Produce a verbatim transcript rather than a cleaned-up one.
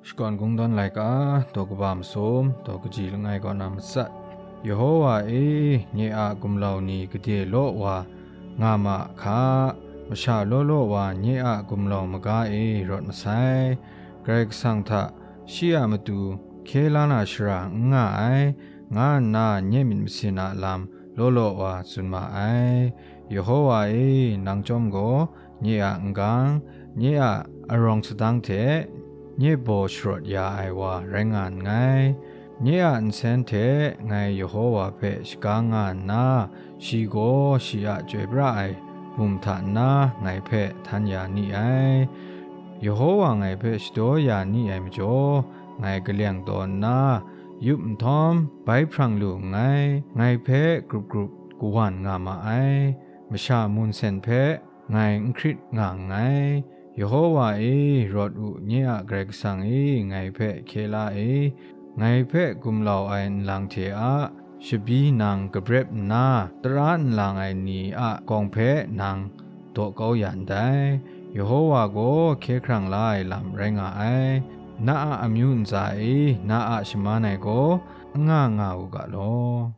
Shakawn Kungdawn laika, daw kaba masum, daw kaji langai kaw na matsat. Yehowa e, nye a gumlau ni gade law wa nga ma hka, masha law law wa nye a gumlau maga e rawt masai. Karai Kasang hta shi a matu hkye la na shara n nga ai, nga nna nye myit masin a lam law law wa tsun ma ai. Yehowa e, nang chyawm gaw, nye a n-gang, nye a arawng sadang hte nye baw sharawt ya ai wa rai nga nngai. Nye a nsen hte ngai Yehowa hpe shaga nga nna, shi gaw shi a chyoi pra ai bum hta nna ngai hpe htan ya ni ai. Yehowa ngai hpe shadaw ya ni ai majaw, ngai kaleng taw nna, yup nhtawm bai hprang lu nngai. Ngai hpe grup grup kawan nga ma ai. Masha mun sen hpe ngai n hkrit nga nngai. Yehowa e, rawt u, nye a Karai Kasang e, ngai hpe hkye la e. Ngai hpe gumlau ai nlang hte a shabi nang kabrep nna, tara nlang ai ni a kawng hpe nang daw kau ya ndai. Yehowa gaw hkye hkrang la ai lam rai nga ai. Na a amyu ntsa e na a shaman ai gaw n nga nga u ga law.